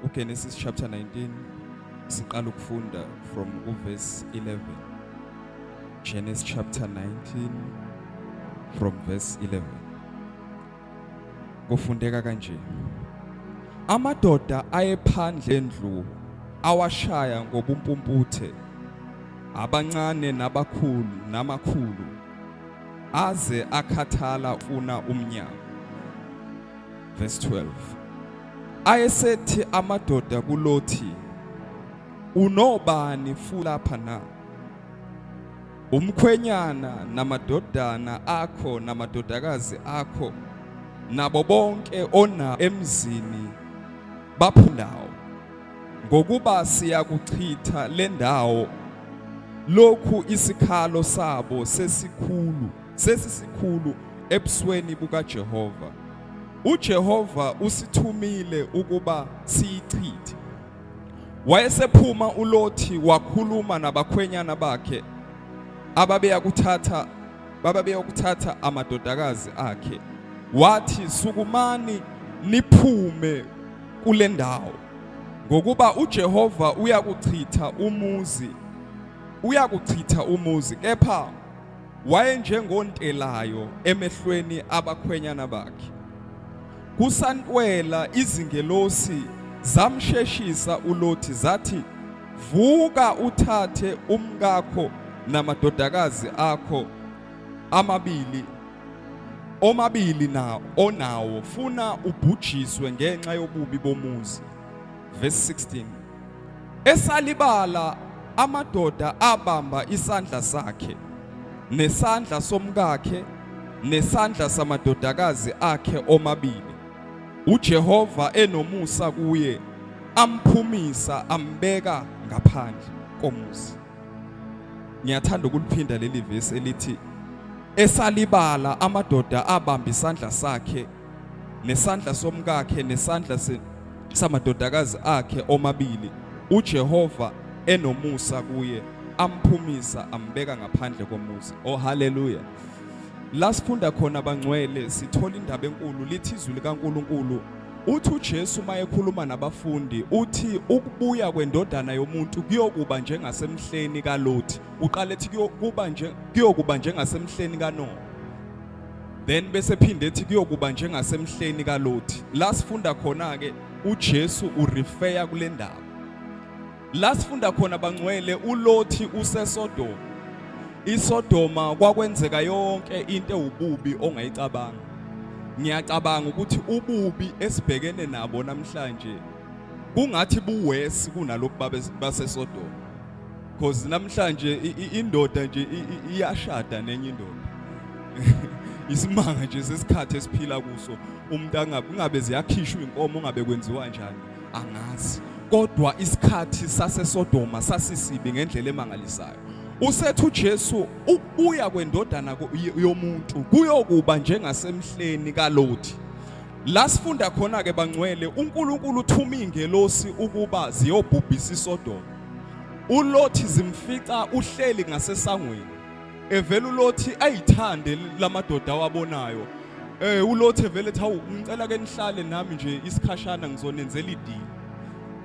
uGenesis chapter 19, siqala ukufunda from uverse 11. Genesis chapter 19 from verse 11. Kufundeka kanje: Amadoda ayephandle endlu awashaya ngobumpumputhe, abancane nabakhulu namakhulu, aze akhathala funa umnyango. Verse 12. Ayesethi amadoda kuLothi, "Unobani futhi lapha na? Umkhwenyana namadodana akho namadodakazi akho nabo bonke ona emzini baphundawo, ngokuba siyakuchitha le ndawo. Lokhu isikhalo sabo sesikhulu, sesisikhulu ebusweni bukaJehova. UJehova usithumile ukuba siyichithe." Wayesephuma uLothi wakhuluma nabakhwenyana bakhe ababeyakuthatha amadodakazi akhe, wathi, "Sukumani niphume kule ndawo, ngokuba uJehova uyakuchitha umuzi, uyakuchitha umuzi." Kepha wayenjengontelayo emehlweni abakhwenyana bakhe. Kusantwela izingelosi zamsheshisa uLothi, zathi, "Vuka uthathe umkakho namadodakazi akho amabili omabili na onawo, funa ubhujiswe ngenxa yobubi bomuzi." Verse 16. Esalibala, amadoda abamba isandla sakhe nesandla somkakhe nesandla samadodakazi akhe omabili, uJehova enomusa kuye, amphumisa ambeka ngaphandle komuzi. Ngiyathanda ukuliphinda leli vesi elithi, "Esalibala, amadoda abamba isandla sakhe nesandla somkakhe nesandla samadodakazi akhe omabili, uJehova enomusa kuye, amphumisa ambeka ngaphandle komuzi." Oh, haleluya! La sifunda khona, bangcwele, sithola indaba enkulu. Lithi izwi likaNkuluNkulu, uthi uJesu mayekhuluma nabafundi, uthi ukubuya kwendodana yomuntu kuyokuba njengasemhleni kaLothi. Uqala ethi kuyokuba njengasemhleni kaNowa, then bese phinde ethi kuyokuba njengasemhleni kaLothi. La sifunda khona ke, uJesu urefeya kule ndaba. La sifunda khona, bangcwele, uLothi useSodoma. ISodoma kwakwenzeka yonke into ewububi ongayicabanga. Ngiyacabanga ukuthi ububi esibhekene nabo namhlanje kungathi buworse kunalokhu baseSodoma, because namhlanje indoda nje iyashada nenye indoda. Isimanga nje sesikhathi esiphila kuso. Umuntu angabe kungabe ziyakhishwa inkomo, ungabe kwenziwa njani, angazi, kodwa isikhathi saseSodoma sasisibi ngendlela emangalisayo. Usethi uJesu ukubuya kwendodana yomuntu kuyokuba njengasemhleni kaLothi. La sifunda khona ke, bangcwele, uNkulunkulu uthuma ingelosi ukuba ziyobhubhisa iSodoma. uLothi zimfica uhleli ngasesangweni. Evela uLothi ayithande lamadoda awabonayo. ULothi evele ethi, "Hawu, ngicela ke nihlale nami nje isikhashana, ngizonenzela idili."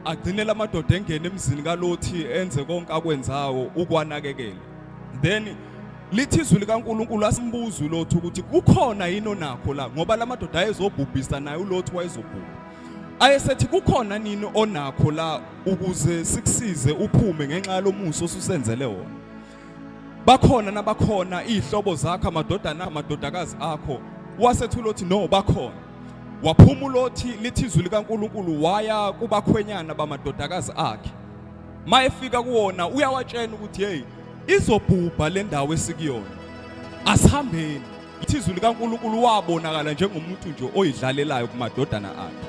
Agcine lamadoda engene emzini kaLothi, enze konke akwenzawo ukwanakekela. Then lithi izwi likaNkuluNkulu, asimbuza uLothi ukuthi kukhona yini onakho la, ngoba lamadoda ayezobhubhisa, naye uLothi wayezobhubha. Ayesethi, "Kukhona nini onakho la ukuze sikusize uphume ngenxa yalomuso osusenzele wona? Bakhona nabakhona izihlobo zakho, amadodana, amadodakazi akho?" Wasethi uLothi, "No, bakhona." Waphuma uLothi, lithi izwi likaNkuluNkulu, waya kubakhwenyana bamadodakazi akhe. Mayefika kuwona, uyawatshena ukuthi, "Hey, izobhubha le ndawo esikuyona, asihambeni." Ithi izwi likaNkuluNkulu wabonakala njengomuntu nje oyidlalelayo kumadodana akhe.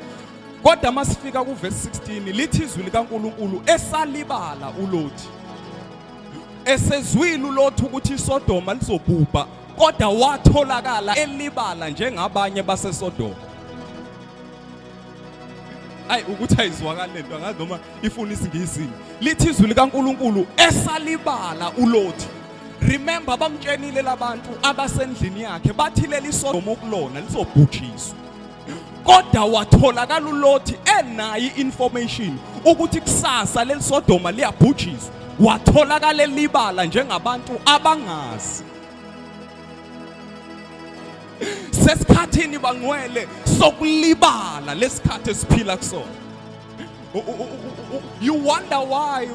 Kodwa masifika kuverse 16, lithi izwi likaNkuluNkulu, esalibala uLothi, esezwile uLothi ukuthi iSodoma lizobhubha, kodwa watholakala elibala njengabanye baseSodoma. Ayi, ukuthi ayizwakali lento, angazi noma ifuna isiNgisi. Lithi izwi likaNkuluNkulu, esalibala uLothi. Remember, bamtshenile labantu abasendlini yakhe, bathi leli Sodoma okulona lizobhujiswa. Kodwa watholakala uLothi enayo information ukuthi kusasa leli Sodoma liyabhujiswa. Watholakala elibala njengabantu abangazi. Sesikhathini bangcwele sokulibala lesikhathi esiphila kusona. You wonder why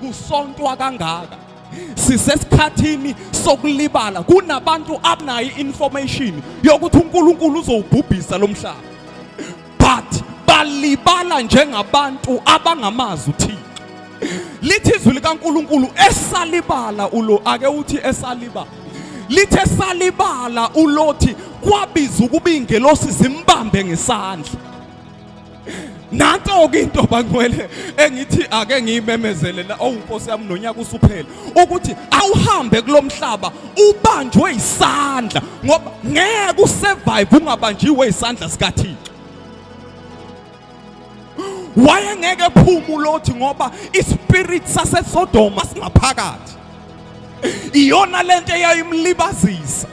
kusontwa kangaka. Sisesikhathini sokulibala, kunabantu abanayo information yokuthi uNkulunkulu uzowubhubhisa lo mhlaba, but balibala njengabantu abangamazi uThixo. Lithi izwi likaNkulunkulu esalibala ulo, ake uthi esalibala, lithe esalibala uLothi kwabiza ukuba ingelosi zimbambe ngesandla. Nanso-ke into bangcwele engithi ake ngiyimemezele la, oh Nkosi yami, nonyaka usuphela, ukuthi awuhambe kulomhlaba ubanjwe isandla, ngoba ngeke usurvive ungabanjiwe isandla sikaThixo. Wayengeke phume uLothi ngoba ispirit saseSodoma singaphakathi, iyona lento eyayimlibazisa.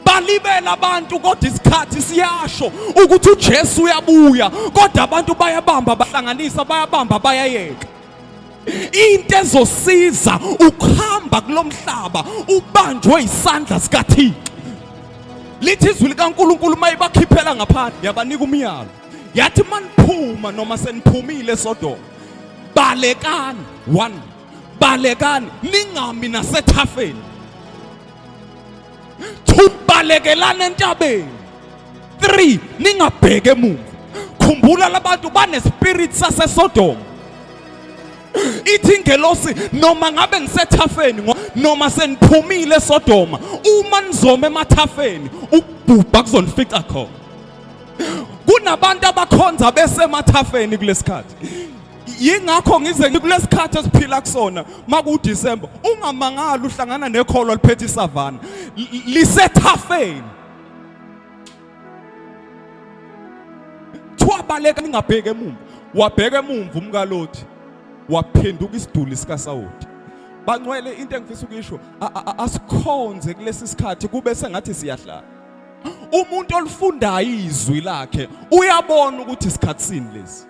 Balibela abantu, kodwa isikhathi siyasho ukuthi uJesu uyabuya, kodwa abantu bayabamba bahlanganisa, bayabamba bayayeka. Into ezosiza ukuhamba kulomhlaba ubanjwe isandla sikaThixo. Lithi izwi likaNkulunkulu mayibakhiphela ngaphandle, yabanika umyalo, yathi maniphuma noma seniphumile eSodoma, balekani, one, balekani, ningami nasethafeni. 2, balekelani entabeni. 3, ningabheke emuva. Khumbula labantu bane spirit saseSodoma. Ithi ingelosi noma ngabe nisethafeni noma seniphumile eSodoma, uma nizoma emathafeni ukubhubha kuzonifica khona. Kunabantu abakhonza besemathafeni kulesikhathi. Yingakho ngize kulesikhathi esiphila kusona maku December, ungamangali uhlangana nekholwa liphethe isavana lisethafeni. Kuthiwa baleka ningabheki emumva. Wabheka emumva umkaLothi, waphenduka isiduli sikaSawoti. Bangcwele, into engifisa ukuyisho, asikhonze kulesi sikhathi kube sengathi siyahlala. Umuntu olifundayo izwi lakhe uyabona ukuthi isikhathi sini lesi.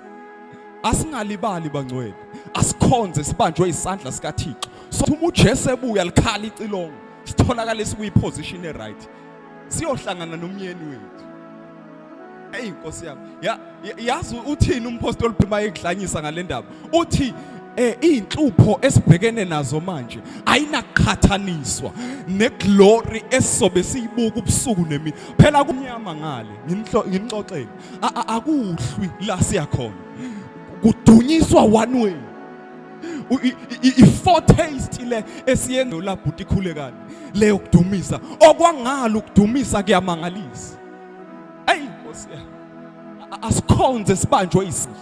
Asingalibali bangcwele, asikhonze sibanjwe isandla sikaThixo. So uma uJesu ebuya likhala icilongo, sitholakale sikuyiposition eright, siyohlangana nomyeni wethu. Ey Nkosi yami, ya yazi uthini umpostoli Phima ekuhlanyisa ngale ndaba? Uthi inhlupho esibhekene nazo manje ayinakuqhathaniswa neglory esizobe siyibuka ubusuku nemini. Phela kumnyama ngale, nginixoxele, akuhlwi la siyakhona, kudunyiswa one way. I-foretaste le esiyenza la bhuti ikhulekani le yokudumisa, okwangalo ukudumisa kuyamangalisa. Ey Nkosi yami, asikhonze sibanjwe isihlo.